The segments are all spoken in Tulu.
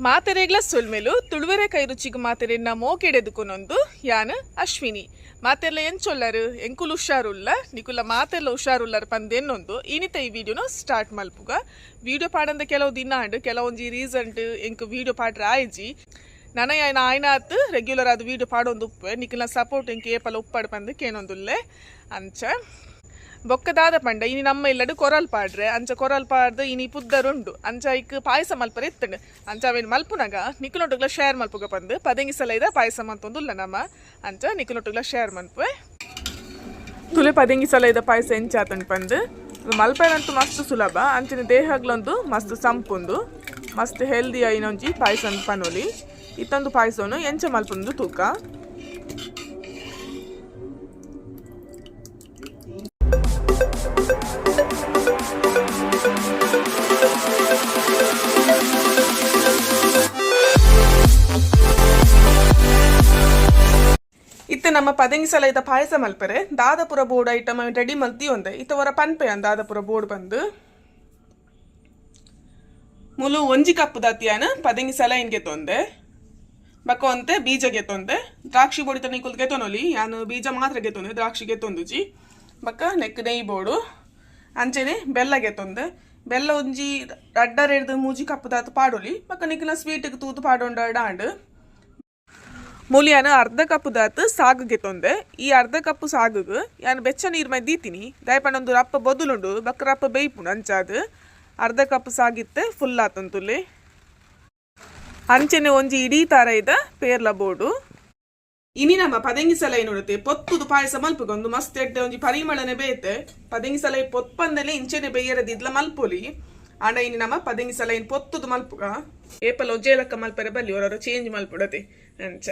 ಮಾತೆರೆಗ್ಲ ಸೊಲ್ಮೆಲು ತುಳುವೆರೆ ಕೈರುಚಿಗ್ ಮಾತೆರೆನ್ನ ಮೋಕೆಡೆದುಕೊನೊಂದು ಯಾನ್ ಅಶ್ವಿನಿ. ಮಾತೆರ್ಲ ಎಂಚೊಲ್ಲರು ಎಂಕುಲು ಹುಷಾರುಲ್ಲ, ನಿಕುಲ ಮಾತೆರ್ಲ ಹುಷಾರುಲ್ಲರ್ ಪಂದೆನ್ನೊಂದು ಇನಿತ ಈ ವಿಡಿಯೋನು ಸ್ಟಾರ್ಟ್ ಮಲ್ಪುಗ. ವಿಡಿಯೋ ಪಾಡಂದ ಕೆಲವು ದಿನ ಆಂಡ್, ಕೆಲವೊಂಜಿ ರೀಸಂಟ್ ಎಂಕ್ ವಿಡಿಯೋ ಪಾಡ್ರೆ ಆಯ್ಜಿ. ನನ ಯಾನ್ ಆಯ್ನಾತ್ ರೆಗ್ಯುಲರ್ ಆದ್ ವಿಡಿಯೋ ಪಾಡೊಂದು ಉಪ್ಪೆ, ನಿಕುಲ್ನ ಸಪೋರ್ಟ್ ಎಂಕ್ ಏಪಲ ಉಪ್ಪಾಡು ಪಂದ್ ಕೇನೊಂದುಲ್ಲೆ. ಅಂಚ ಬೊಕ್ಕ ದಾದ ಪಂಡ ಇನಿ ನಮ್ಮ ಇಲ್ಲಡು ಕೊರಲ್ ಪಾಡ್ರೆ, ಅಂಚ ಕೊರಲ್ ಪಾಡ್ದು ಇನಿ ಪುದ್ದರುಂಡು, ಅಂಚ ಐಕ್ ಪಾಯಸ ಮಲ್ಪರೆ ಇತ್ತಂಡು. ಅಂಚ ಅವೇನು ಮಲ್ಪುನಾಗ ನಿಕುಲೊಟ್ಟುಗ್ಲ ಶೇರ್ ಮಲ್ಪುಗ ಪಂದು ಪದೆಂಗಿ ಸಲ ಇದ ಪಾಯಸ ಮಂತೊಂದುಲ್ಲ ನಮ್ಮ, ಅಂಚ ನಿಕುಲೊಟ್ಟುಗ್ಲ ಶೇರ್ ಮನ್ಪುವೆ. ತುಲೆ ಪದೆಂಗಿ ಸಲ ಇದ ಪಾಯಸ ಎಂಚಾತಂಡು ಪಂದು ಮಲ್ಪೆನಂತೂ ಮಸ್ತ್ ಸುಲಭ, ಅಂಚಿನ ದೇಹಗ್ಲೊಂದು ಮಸ್ತ್ ಸಂಪುಂದು ಮಸ್ತ್ ಹೆಲ್ದಿ ಆಯಿನೊಂಜಿ ಪಾಯಸ ಪನೊಲಿ. ಇತ್ತೊಂದು ಪಾಯಸವನ್ನು ಎಂಚ ಮಲ್ಪುಂದು ತೂಕ. ಇತ್ತೆ ನಮ್ಮ ಪದೆಂಗಿ ಸಲ ಇದ ಪಾಯಸ ಮಲ್ಪರೆ ದಾದಪುರ ಬೋರ್ಡ್ ಐಟಮ್ ರೆಡಿ ಮಲ್ತಿ ಒಂದೆ ಇತ್ತ ಹೊರ ಪನ್ಪೆ ದಾದಪುರ ಬೋರ್ಡ್ ಬಂದು ಮುಲು ಒಂಜಿ ಕಪ್ಪು ದಾತಿಯಾನ ಪದೆಂಗಿ ಸಲ ಇನ್ಗೆ ತೊಂದೆ ಬಕ್ಕ ಒಂತೆ ಬೀಜಗೆ ತೊಂದೆ ದ್ರಾಕ್ಷಿ ಬೋಡಿ ತನ ಕುಲ್ಗೆ ತೊನೊಲಿ, ಯಾನು ಬೀಜ ಮಾತ್ರ ಗೆತ್ತೊಂದೆ ದ್ರಾಕ್ಷಿಗೆ ತೊಂದುಜಿ. ಬಕ್ಕ ನೆಕ್ ನೆಯ್ ಬೋಡು ಅಂಚೆನೆ ಬೆಲ್ಲಗೆ ತೊಂದೆ ಬೆಲ್ಲ ಒಂಜಿ ರಡ್ಡರೆಡ್ದು ಮೂಜಿ ಕಪ್ಪು ದಾತು ಪಾಡೊಲಿ, ಬಕ್ಕ ನಿಕ್ನ ಸ್ವೀಟ್ಗೆ ತೂತು ಪಾಡೊಂಡ ಡಾಂಡ್. ಮೂಲಿಯಾನ ಅರ್ಧ ಕಪ್ಪು ದಾತು ಸಾಗುಗೆ ತೊಂದೆ, ಈ ಅರ್ಧ ಕಪ್ಪು ಸಾಗುಗು ಯಾನು ಬೆಚ್ಚ ನೀರು ಮೈ ದೀತೀನಿ ದಯಪಂಡೊಂದು ರಪ್ಪ ಬೊದುಲುಂಡು ಬಕ್ಕ ರಪ್ಪ ಬೇಯ್ಪುಂಡು. ಅಂಚಾದು ಅರ್ಧ ಕಪ್ಪು ಸಾಗಿತ್ತೆ ಫುಲ್ ಆತಂತುಲಿ. ಅಂಚೆನೆ ಒಂಜಿ ಇಡೀ ತರ ಇದ ಪೇರ್ಲ ಬೋಡು. ಇನಿ ನಮ್ಮ ಪದೆಂಗಿ ಸಲೈ ನೋಡುತ್ತೆ ಪೊತ್ತುದು ಪಾಯಸ ಮಲ್ಪುಗ ಒಂದು ಮಸ್ತ್ ಎಡ್ಡೆ ಒಂಜಿ ಪರಿಮಳನೆ ಬೇತೆ. ಪದೆಂಗಿ ಸಲೈ ಪೊತ್ಪಂದಲೆ ಇಂಚೆನೆ ಬೇಯರದಿದ್ಲ ಮಲ್ಪೊಲಿ, ಆಂಡ ಇನಿ ನಮ್ಮ ಪದೆಂಗಿ ಸಲೈನ್ ಪೊತ್ತುದು ಮಲ್ಪುಗ. ಏಪಲ ಒಜ್ಜೆ ಲೆಕ್ಕ ಮಲ್ಪರೆ ಬಲ್ಲಿ ಹೊರ ಚೇಂಜ್ ಮಲ್ಪುಡತೆ. ಅಂಚ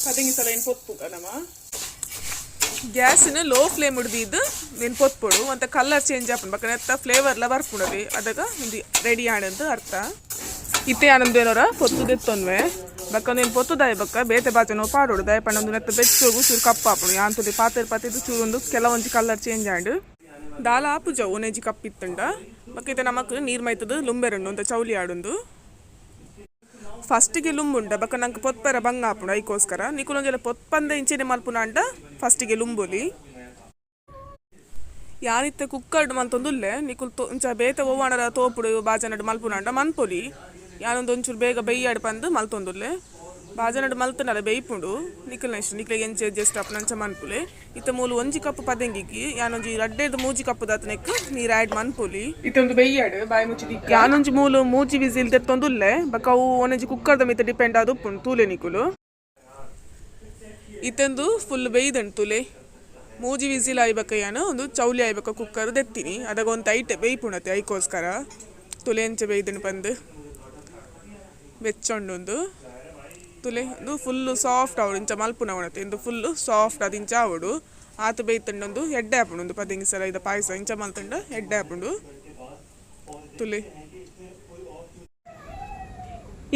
ಪದೆಂಗಿ ಸಲೈನ್ ಪೊತ್ಪುಗ ನಮ್ಮ ಗ್ಯಾಸಿನ ಲೋ ಫ್ಲೇಮ್ ಹಿಡ್ದಿದ್ದು ನೀನು ಪೊತ್ಪೊಡು ಅಂತ ಕಲರ್ ಚೇಂಜ್ ಆಪುಂಡು, ಬಕ್ಕ ನೆತ್ತ ಫ್ಲೇವರ್ಲ ಬರ್ಪುಂಡದೆ, ಅದಗ ಒಂದು ರೆಡಿ ಆಡಂತ ಅರ್ಥ. ಇತ್ತೆ ಆನಂದ ಏನೋರ ಪೊತ್ತು ದೆತ್ತೊನ್ವೆ ಬಕ್ಕ ನೀನು ಪೊತ್ತುದಾಯ ಬಕ್ಕ ಬೇತೆ ಬಾಜನೋ ಪಾಡೋಡು ದಯಪಂಡ ನೆತ್ತ ಬೆಚ್ಚೋಗು ಚೂರು ಕಪ್ಪಾಪುಂಡು. ಯಾಂತುಲಿ ಪಾತೆರ್ ಪಾತಿದ್ದು ಚೂರು ಒಂದು ಕೆಲವೊಂಜಿ ಕಲರ್ ಚೇಂಜ್ ಆಂಡು ದಾಲ ಆಪುಜ ಒನೇಜಿ ಕಪ್ಪಿತ್ತುಂಡ. ಬಕ್ಕ ಇತ್ತೆ ನಮಕ್ ನೀರು ಮೈತದು ಲುಂಬೆರುಂಡು ಅಂತ ಚೌಲಿ ಆಡುಂದು. ಫಸ್ಟಿಗೆ ಲುಂಬುಂಡ ಬಕ್ಕ ನಂಗೆ ಪೊತ್ಪರ ಬಂಗ ಆಪುಂಡು, ಐಕೋಸ್ಕರ ನಿಕುಲೊಂಜೆಲ ಪೊತ್ಪಂದ ಇಂಚೆನೆ ಮಲ್ಪುನ ಅಂಡ ಫಸ್ಟಿಗೆ ಲುಂಬುಲಿ. ಯಾನಿತ್ತೆ ಕುಕ್ಕರ್ಡ್ ಮಂತೊಂದುಲ್ಲೆ ನಿಕುಲ್ ಇಂಚ ಬೇತೆ ಒವ್ವಾಣರ ತೋಪುಡು ಬಾಜನಡ್ ಮಲ್ಪುನಾಂಡ ಮನ್ಪೊಲಿ. ಯಾನೊಂದು ಒಂಚೂರು ಬೇಗ ಬೆಯ್ಯಾಡ್ ಪಂದು ಮಲ್ತೊಂದುಲ್ಲೆ, ಬಾಜನಡ್ ಮಲ್ತನಲ್ಲ ಬೇಯ್ಪುಂಡು. ನಿಕುಲ್ನ ಇಷ್ಟ ನಿಕ್ಲೆಗ್ ಎಂಚ ಅಡ್ಜಸ್ಟ್ ಆಪುಂಡು ಅಂಚ ಮನ್ಪುಲೆ. ಇತ್ತೆ ಮೂಲು ಒಂಜಿ ಕಪ್ ಪದೆಂಗಿಗೆ ಯಾನೊಂಜಿ ರಡ್ಡೆರ್ದು ಮೂಜಿ ಕಪ್ ದಾತನೆಕ್ ನೀರು ಆ್ಯಡ್ ಮನ್ಪೊಲಿ. ಇತ್ತೊಂದು ಬೆಯ್ಯಾಡು ಬಾಯಿ ಮುಚ್ಚಿ ಯಾನೊಂಜಿ ಮೂಲು ಮೂಜಿ ವಿಸಿಲ್ ತೆತ್ತೊಂದುಲ್ಲೆ, ಬಕ್ಕ ಅವು ಒಂಜಿ ಕುಕ್ಕರ್ದ ಮಿತ್ತ ಡಿಪೆಂಡ್ ಆದ್ ಉಪ್ಪುಂಡು ತೂಲೆ ನಿಕುಲು. ಇತ್ತೊಂದು ಫುಲ್ ಬೇಯ್ದಂಡು ತೂಲೆ, ಮೂಜಿ ವಿಸಿಲ್ ಆಯ್ಬಕ್ಕ ಯಾನು ಒಂದು ಚೌಲಿ ಆಯ್ಬಕ್ಕ ಕುಕ್ಕರ್ ದೆತ್ತೀನಿ, ಅದಾಗ ಒಂದು ಐಟೆ ಬೇಯ್ಪುಣತೆ ಐಕೋಸ್ಕರ. ತುಲೆ ಎಂಚ ಬೇಯ್ದಂಡು ಪಂದು ಬೆಚ್ಚೊಂಡುಂದು ತುಲೆ ಇದು ಫುಲ್ಲು ಸಾಫ್ಟ್ ಆವಡು, ಇಂಚ ಮಲ್ಪುನ ಉಣತೆ ಇಂದು ಫುಲ್ಲು ಸಾಫ್ಟ್ ಅದು ಇಂಚ ಆವಡು. ಆತು ಬೇಯ್ತಂಡೊಂದು ಎಡ್ಡೆ ಆಪುಂಡು ಒಂದು ಪದಿಂಗಿ ಸಲ ಇದ ಪಾಯಸ ಇಂಚ ಮಲ್ತಂಡ ಎಡ್ಡೆ ಆಪುಂಡು ತುಲೆ.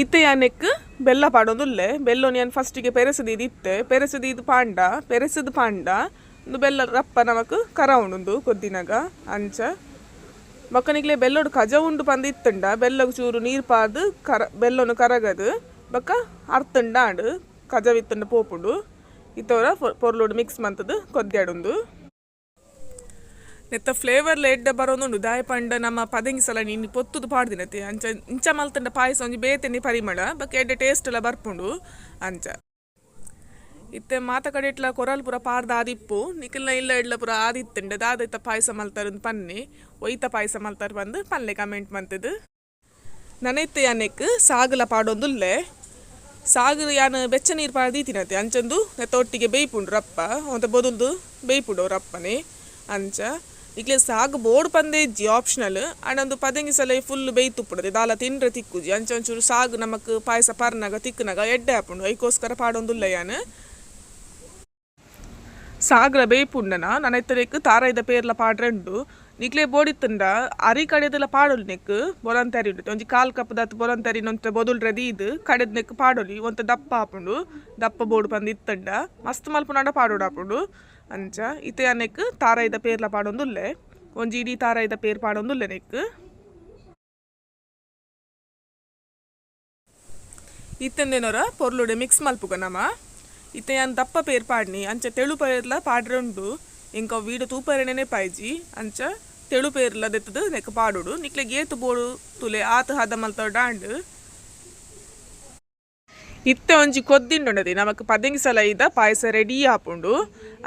ಇತ್ತೆ ಯಾನೆಕ್ ಬೆಲ್ಲ ಪಾಡೊಂದುಲ್ಲೆ, ಬೆಲ್ಲೊನ್ ಯಾನ್ ಫಸ್ಟಿಗೆ ಪೆರೆಸದು ಇತ್ತೆ ಪೆರೆಸದು ಇದು ಪಾಂಡ ಪೆರೆಸದು ಪಾಂಡ ಒಂದು ಬೆಲ್ಲ ರಪ್ಪ ನಮಕ್ ಕರ ಉಂಡು ಕೊದ್ದಿನಾಗ. ಅಂಚ ಬೊಕ್ಕ ಬೆಲ್ಲೊಡು ಕಜ ಉಂಡು ಪಂದ್ ಇತ್ತಂಡ ಬೆಲ್ಲಗ್ ಚೂರು ನೀರು ಪಾರ್ದು ಕರ ಬೆಲ್ಲೊನು ಕರಗದು ಬೊಕ್ಕ ಅರ್ತುಂಡ ಆಂಡ್ ಕಜವಿತ್ತಂಡ ಪೋಪುಂಡು. ಇತ್ತವರ ಪೊರ್ಲುಡು ಮಿಕ್ಸ್ ಮಂತದು ಕೊದ್ಯಾಡುಂದು. ನೆತ್ತ ಫ್ಲೇವರ್ಲ ಎಡ್ಡೆ ಬರೋದುಂಡು ದಾಯ ಪಂಡ ನಮ್ಮ ಪದೆಂಗಿ ಸಲ ನೀನು ಪೊತ್ತುದು ಪಾಡ್ದಿನತೆ ಅಂಚ ಇಂಚ ಮಲ್ತಂಡ ಪಾಯಸ ಒಂಜಿ ಬೇತೆನೆ ಪರಿಮಳ ಬೊಕ್ಕ ಎಡ್ಡೆ ಟೇಸ್ಟ್ ಎಲ್ಲ ಬರ್ಪುಂಡು. ಅಂಚ ಇತ್ತೆ ಮಾತ ಕಡೆ ಇಟ್ಲ ಕೊರಲ್ ಪೂರ ಪಾಡ್ದ ಆದಿಪ್ಪು, ನಿಕಲ್ನ ಇಲ್ಲ ಇಡ್ಲ ಪೂರ ಆದಿತ್ತುಂಡ ದಾದ ಇತ್ತ ಪಾಯಸ ಮಲ್ತಾರ ಪನ್ನಿ, ಒಯ್ತ ಪಾಯಸ ಮಲ್ತಾರ ಬಂದು ಪನ್ಲೆ ಕಮೆಂಟ್ ಮಂತದು. ನನ ಇತ್ತೆ ಯಾನೆಕ್ ಸಾಗುಲ ಪಾಡೊಂದುಲ್ಲೆ, ಸಾಗು ಯಾನ್ ಬೆಚ್ಚ ನೀರು ಪಾಡ್ದೀತಿನತೆ ಅಂಚೊಂದು ನೆತ್ತ ಒಟ್ಟಿಗೆ ಬೇಯ್ಪುಂಡು ರಪ್ಪ ಒಂತೆ ಬೊದುಲ್ದು ಬೇಯ್ಪುಂಡು ರಪ್ಪನೆ. ಅಂಚ ಇಕ್ಲೆ ಸಾಗು ಬೋಡು ಪಂದೇ ಇಜ್ಜಿ ಆಪ್ಷನಲ್, ಆಂಡ ಪದೆಂಗಿ ಸಲ ಫುಲ್ ಬೇಯ್ತುಪ್ಪುಡದೆ ದಾಲ ತಿಂಡ್ರೆ ತಿಕ್ಕುಜಿ. ಅಂಚ ಒಂಚೂರು ಸಾಗು ನಮಕ್ ಪಾಯಸ ಪರ್ನಾಗ ತಿಕ್ಕುನಾಗ ಎಡ್ಡೆ ಆಪುಂಡು, ಐಕೋಸ್ಕರ ಪಾಡೊಂದುಲ್ಲೆ ಯಾನ್. ಸಾಗರ ಬೇಯ್ಪುಂಡನ ನನ ಇತ್ತರೆಕ್ ತಾರಾಯ್ದ ಪೇರ್ಲ ಪಾಡ್ರೆ ಉಂಡು. ನಿಕ್ಲೆ ಬೋಡಿತ್ತುಂಡ ಅರಿ ಕಡೆದೆಲ್ಲ ಪಾಡೊಲಿ, ನೆಕ್ ಬೊಲಂತರಿ ಉಂಡು ಒಂಜಿ ಕಾಲ್ ಕಪ್ ದಾತ್ ಬೊಲಂತರಿ ಒಂತೆ ಬೊದುಲ್ರೆ ದೀದ್ ಕಡೆದ್ ನೆಕ್ ಪಾಡೊಲಿ, ಒಂತೆ ದಪ್ಪ ಆಪುಂಡು. ದಪ್ಪ ಬೋಡು ಪಂದ್ ಇತ್ತಂಡ ಮಸ್ತ್ ಮಲ್ಪುನಾಂಡ ಪಾಡೊಡು ಆಪುಂಡು. ಅಂಚ ಇತ್ತೆ ನೆಕ್ ತಾರಾಯ್ದ ಪೇರ್ಲ ಪಾಡೊಂದುಲ್ಲೆ, ಒಂಜಿ ಇಡೀ ತಾರಾಯ್ದ ಪೇರ್ ಪಾಡೊಂದುಲ್ಲೆ ನೆಕ್. ಇತ್ತೆಂದೇನೋರ ಪೊರ್ಲುಡೆ ಮಿಕ್ಸ್ ಮಲ್ಪುಗ ನಮ. ಇತ್ತೆ ಯಾನ್ ದಪ್ಪ ಪೇರ್ ಪಾಡ್ನಿ ಅಂಚ ತೆಳು ಪೇರ್ಲ ಪಾಡ್ರೆ ಉಂಡು. ಇಂಕ ವೀಡು ತೂಪರೆನೆ ಪಾಯ್ಜಿ ಅಂಚ ತೆಳು ಪೇರ್ಲ ದೆತ್ತದು ನೆಕ್ ಪಾಡೋಡು. ನಿಕ್ಲೆಗ್ ಏತ್ ಬೋಡು ತುಲೆ ಆತ್ ಹದ ಮಲ್ತೊಡಾಂಡ್. ಇತ್ತೆ ಒಂಜಿ ಕೊದ್ದಿಂಡುಂಡದಿ ನಮಕ್ ಪದೆಂಗಿ ಸಲ ಇದ ಪಾಯಸ ರೆಡಿ ಆಪುಂಡು.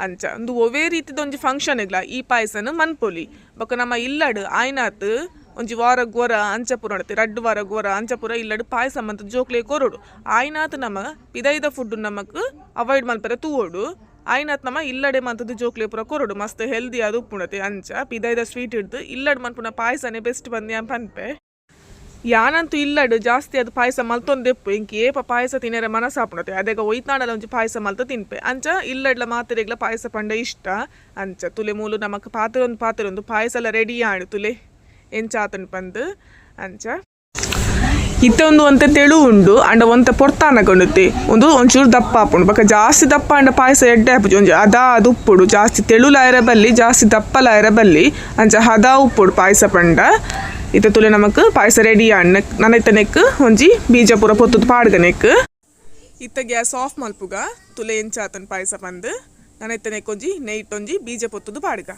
ಅಂಚ ಒಂದು ಒವ್ವೇ ರೀತಿದ ಒಂಜಿ ಫಂಕ್ಷನ್ ಇಗ್ಲ ಈ ಪಾಯಸನ ಮನ್ಪೊಲಿ. ಬೊಕ ನಮ್ಮ ಇಲ್ಲಡ್ ಆಯ್ನಾತ್ ಒಂಜಿ ವಾರ ಗೊರ ಅಂಚಪುರ ಉಂಡತೆ ರಡ್ಡ್ ವಾರ ಗೊರ ಅಂಚಪುರ ಇಲ್ಲಡ್ ಪಾಯಸ ಮಂತ್ ಜೋಕ್ಲೆ ಕೊರೊಡು. ಆಯ್ನಾತ್ ನಮ ಪಿದೈದ ಫುಡ್ ನಮಕ್ ಅವಾಯ್ಡ್ ಮಲ್ಪರೆ ತೂವೊಡು. ಆಯ್ನಾತ್ ನಮ ಇಲ್ಲಡೆ ಮಂತುದು ಜೋಕ್ಲೆ ಪೂರ ಕೊರೊಡು. ಮಸ್ತ್ ಹೆಲ್ದಿ ಆದ್ ಉಪ್ಪುಂಡತೆ. ಅಂಚ ಪಿದೈದ ಸ್ವೀಟ್ ಇಡ್ದು ಇಲ್ಲಡ್ ಮನ್ಪುನ ಪಾಯಸನೆ ಬೆಸ್ಟ್ ಪಂದ್ ಯಾನ್ ಪನ್ಪೆ. ಯಾನಂತೂ ಇಲ್ಲಡ್ ಜಾಸ್ತಿ ಅದು ಪಾಯಸ ಮಲ್ತೊಂದೆಪ್ಪು. ಇಂಕ್ ಏಪ ಪಾಯಸ ತಿನೆರೆ ಮನಸಾಪುಂಡತೆ ಅದಗ ಒಯ್ತಾಂಡಲ ಒಂಜಿ ಪಾಯಸ ಮಲ್ತ ತಿನ್ಪೆ. ಅಂಚ ಇಲ್ಲಡ್ಲ ಮಾತೆರೆಗ್ಲ ಪಾಯಸ ಪಂಡ ಇಷ್ಟ. ಅಂಚ ತುಲೆ ಮೂಲು ನಮಕ್ ಪಾತೆರೊಂದು ಪಾತೆರೊಂದು ಪಾಯಸಲ ರೆಡಿ ಆಂಡ್ ತುಲೆ ಎಂಚಾತನ್ ಪಂದ್. ಅಂಚ ಇತ್ತೆ ಒಂದು ಒಂತೆ ತೆಳು ಉಂಡು ಅಂಡ ಒಂತೆ ಪೊರ್ತಾನಗೊಂಡುತ್ತೆ ಒಂದು ಒಂಚೂರು ದಪ್ಪ ಆಪುಂಡು. ಬೊಕ ಜಾಸ್ತಿ ದಪ್ಪ ಅಂಡ ಪಾಯಸ ಎಡ್ಡೆ ಆಪುಜಿ. ಒಂಜಿ ಹದ ಅದು ಉಪ್ಪುಡು ಜಾಸ್ತಿ ತೆಳುಲಾಯರ ಬಲ್ಲಿ ಜಾಸ್ತಿ ದಪ್ಪಲಾಯರ ಬಲ್ಲಿ ಅಂಚ ಹದ ಉಪ್ಪುಡು ಪಾಯಸ ಪಂಡ. ಇತ್ತೆ ತುಲೆ ನಮಕ್ ಪಾಯಸ ರೆಡಿ ಆಂಡ್. ನನ ಇತ್ತೆ ನೆಕ್ ಒಂಜಿ ಬೀಜ ಪೂರ ಪೊತ್ತುದು ಪಾಡ್ಗ ನೆಕ್. ಇತ್ತೆ ಗ್ಯಾಸ್ ಆಫ್ ಮಲ್ಪುಗ ತುಲೆ ಎಂಚಾತನ್ ಪಾಯಸ ಪಂದ್. ನನ ಇತ್ತೆ ನೆಕ್ ಒಂಜಿ ನೆಯ್ಟ್ ಒಂಜಿ ಬೀಜ ಪೊತ್ತುದು ಪಾಡ್ಗ.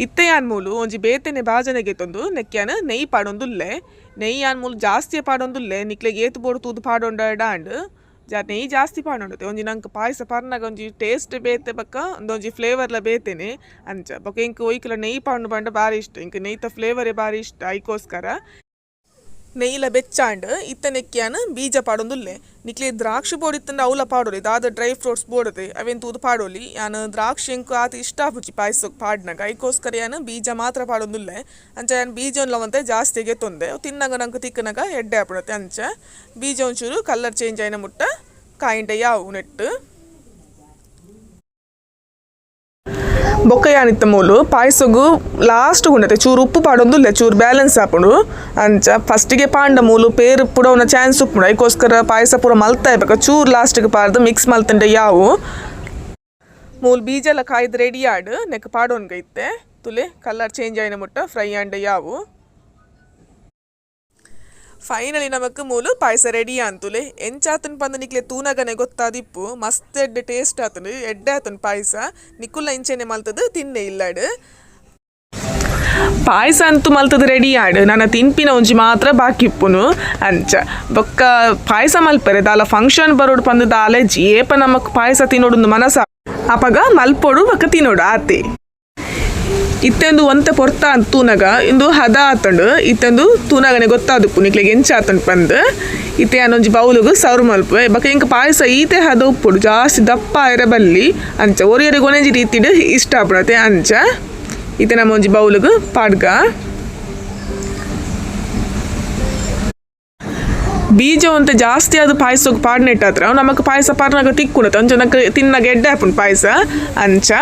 ಇತ್ತೆ ಯಾನ್ ಮೂಲು ಒಂಜಿ ಬೇತೆನೆ ಬಾಜನೆಗೆ ತೊಂದು ನೆಕ್ಯಾನ್ ನೆಯ್ ಪಾಡೊಂದುಲ್ಲೆ. ನೆಯ್ ಯಾನ್ ಮೂಲು ಜಾಸ್ತಿ ಪಾಡೊಂದುಲ್ಲೆ. ನಿಕ್ಲೆಗ್ ಏತ್ ಬೋಡು ತೂದು ಪಾಡೊಂಡ ನೆಯ್ ಜಾಸ್ತಿ ಪಾಡೊಂಡತೆ. ಒಂಜಿ ನಂಕ್ ಪಾಯಸ ಪರ್ನಾಗ ಒಂಜಿ ಟೇಸ್ಟ್ ಬೇತೆ ಬೊಕ್ಕ ಒಂದೊಂಜಿ ಫ್ಲೇವರ್ಲ ಬೇತೆನೆ. ಅಂಚ ಬೊಕ್ಕ ಇಂಕ್ ಒಯ್ಕುಲ ನೆಯ್ ಪಾಂಡು ಪಂಡ ಬಾರಿ ಇಷ್ಟ. ಇಂಕ್ ನೆಯ್ತ ಫ್ಲೇವರೇ ಬಾರಿ ಇಷ್ಟ. ಐಕೋಸ್ಕರ ನೆಯ್ಲ ಬೆಚ್ಚಾಂಡ್. ಇತ್ತೆ ನೆಕ್ಯಾನ್ ಬೀಜ ಪಾಡೊಂದುಲ್ಲೆ. ನಿಕ್ಲೆ ದ್ರಾಕ್ಷಿ ಬೋಡಿತ್ತಂಡ ಅವ್ಲ ಪಾಡೊಲಿ. ದಾದ ಡ್ರೈ ಫ್ರೂಟ್ಸ್ ಬೋಡತೆ ಅವೆನ್ ತೂದು ಪಾಡೊಲಿ. ಯಾನ್ ದ್ರಾಕ್ಷಿ ಎಂಕ್ ಆತ್ ಇಷ್ಟ ಆಪುಜಿ ಪಾಯಸಗ್ ಪಾಡ್ನಗ. ಐಕೋಸ್ಕರ ಯಾನ್ ಬೀಜ ಮಾತ್ರ ಪಾಡೊಂದುಲ್ಲೆ. ಅಂಚ ಯಾನ್ ಬೀಜನ್ಲ ಒಂತೆ ಜಾಸ್ತಿ ಗೆತ್ತೊಂದೆ ತಿನ್ನಗ ನಂಕ್ ತಿಕ್ಕನಗ ಎಡ್ಡೆ ಆಪುಂಡತೆ. ಅಂಚ ಬೀಜ ಒಂಚೂರು ಕಲರ್ ಚೇಂಜ್ ಆಯಿನ ಮುಟ್ಟ ಕಾಯಿಂಡ ಯಾವು ನೆಟ್ಟು. ಬೊಕ್ಕ ಯಾನಿತ್ತ ಮೂಲು ಪಾಯಸಗು ಲಾಸ್ಟ್ ಉಂಡತೆ ಚೂರು ಉಪ್ಪು ಪಾಡೊಂದುಲ್ಲೆ ಚೂರು ಬ್ಯಾಲೆನ್ಸ್ ಆಪುಂಡು. ಅಂಚ ಫಸ್ಟಿಗೆ ಪಾಂಡ ಮೂಲು ಪೇರು ಪುಡವುನ ಚಾನ್ಸ್ ಉಪ್ಪುಂಡು. ಐಕೋಸ್ಕರ ಪಾಯಸ ಪೂರ ಮಲ್ತಾಯ್ ಬೊಕ್ಕ ಚೂರು ಲಾಸ್ಟಿಗೆ ಪಾಡ್ದು ಮಿಕ್ಸ್ ಮಲ್ತಂಡೆ ಯಾವು. ಮೂಲು ಬೀಜಲ ಕಾಯ್ದು ರೆಡಿ ಆಡ್ ನೆಕ್ ಪಾಡೊನ್ಗ ಇತ್ತೆ ತುಲೆ ಕಲರ್ ಚೇಂಜ್ ಆಯಿನ ಮುಟ್ಟ ಫ್ರೈ ಆಂಡ ಯಾವು. ಫೈನಲಿ ನಮಕ್ ಮೂಲು ಪಾಯಸ ರೆಡಿ ಆಂತುಲೆ. ಎಂಚಾತನ್ ಪಂದ್ ನಿಕ್ಲೆ ತೂನಗನೆ ಗೊತ್ತಾದಿಪ್ಪು. ಮಸ್ತ್ ಎಡ್ಡೆ ಟೇಸ್ಟ್ ಆತುಂಡು ಎಡ್ಡೆ ಆತುಂಡು ಪಾಯಸ. ನಿಕುಲ್ಲ ಇಂಚೆನೆ ಮಲ್ತದು ತಿನ್ನೆ ಇಲ್ಲಡ್. ಪಾಯಸ ಅಂತೂ ಮಲ್ತದು ರೆಡಿ ಆಡ್. ನನ ತಿನ್ಪಿನ ಒಂಜಿ ಮಾತ್ರ ಬಾಕಿ ಇಪ್ಪುನು. ಅಂಚ ಬೊಕ್ಕ ಪಾಯಸ ಮಲ್ಪರೆ ದಾಲ ಫಂಕ್ಷನ್ ಬರೋಡು ಪಂದ್ ದಾಲ ಏಪ ನಮಕ್ ಪಾಯಸ ತಿನ್ನೋಡು ಮನಸ ಅಪಗ ಮಲ್ಪೊಡು ಬೊಕ್ಕ ತಿನ್ನೋಡು ಆತೆ. ಇತ್ತೆಂದು ಒಂತೆ ಪೊರ್ತ ತೂನಗ ಇಂದು ಹದ ಆತುಂಡು. ಇತ್ತೆಂದು ತೂನಗನೆ ಗೊತ್ತಾದುಪ್ಪು ನಿಕ್ಲೆಗ್ ಎಂಚ ಆತುಂಡು ಪಂದ್. ಇತ್ತೆ ಯಾನೊಂಜಿ ಬೌಲುಗು ಸರ್ವ್ ಮಲ್ಪುವೆ. ಬೊಕ್ಕ ಎಂಕ್ ಪಾಯಸ ಈತೆ ಹದ ಉಪ್ಪುಡು ಜಾಸ್ತಿ ದಪ್ಪ ಆಯೆರೆ ಬಲ್ಲಿ. ಅಂಚ ಒರಿಯರಿಗೆ ಒಂಜಿ ರೀತಿಡ್ ಇಷ್ಟ ಆಪುಂಡತೆ. ಅಂಚ ಇತ್ತೆ ನಮ ಒಂಜಿ ಬೌಲುಗು ಪಾಡ್ಗ. ಬೀಜ ಒಂತೆ ಜಾಸ್ತಿ ಅದು ಪಾಯಸಗ್ ಪಾಡ್ನೆಟ್ಟಾತ್ರ ನಮಕ್ ಪಾಯಸ ಪಾಡ್ನಗ ತಿಕ್ಕುಂಡತೆ. ಅಂಚ ನಕ್ ತಿನ್ನಗ ಎಡ್ಡೆ ಆಪುಂಡು ಪಾಯಸ. ಅಂಚ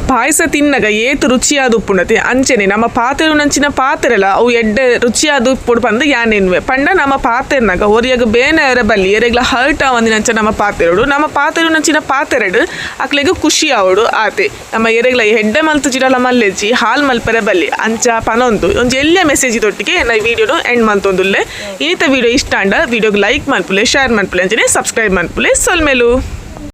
ಪಾಯಸ ತಿನ್ನಗ ಏತ್ ರುಚಿಯಾದ ಉಪ್ಪುಂಡತೆ ಅಂಚನೆ ನಮ್ಮ ಪಾತೆರುನಂಚಿನ ಪಾತೆರಲ ಅವು ಎಡ್ಡೆ ರುಚಿಯಾದ ಉಪ್ಪುಡು ಪಂದ್ ಯಾನೆನ್ನುವೆ. ಪಂಡ ನಮ್ಮ ಪಾತೆರ್ನಗ ಒರಿಯಗ ಬೇನೆ ಬಲ್ಲಿ ಎರೆಗ್ಲ ಹರ್ಟ್ ಆವಂದಿನಂಚ ನಮ್ಮ ಪಾತೆರೊಡು. ನಮ್ಮ ಪಾತೆರುನಂಚಿನ ಪಾತೆರಡು ಅಕ್ಲೆಗ್ ಖುಷಿ ಆವೊಡು ಆತೆ. ನಮ್ಮ ಎರೆಗ್ಲ ಎಡ್ಡೆ ಮಲ್ತು ಜಿಡಲ ಮಲ್ಲೆಜ್ಜಿ ಹಾಲ್ ಮಲ್ಪೆರೆ ಬಲ್ಲಿ ಅಂಚ ಪನೊಂದು ಒಂಜಿ ಎಲ್ಯ ಮೆಸೇಜ್ ದೊಟ್ಟಿಗೆ ಎನ್ನ ವಿಡಿಯೋನು ಎಂಡ್ ಮಲ್ತೊಂದುಲ್ಲೆ. ಇನಿತ ವಿಡಿಯೋ ಇಷ್ಟ ಆಂಡ ವಿಡಿಯೋಗ್ ಲೈಕ್ ಮಲ್ಪುಲೆ, ಶೇರ್ ಮಲ್ಪುಲೆ, ಅಂಚನೆ ಸಬ್ಸ್ಕ್ರೈಬ್ ಮಲ್ಪುಲೆ. ಸೊಲ್ಮೆಲು.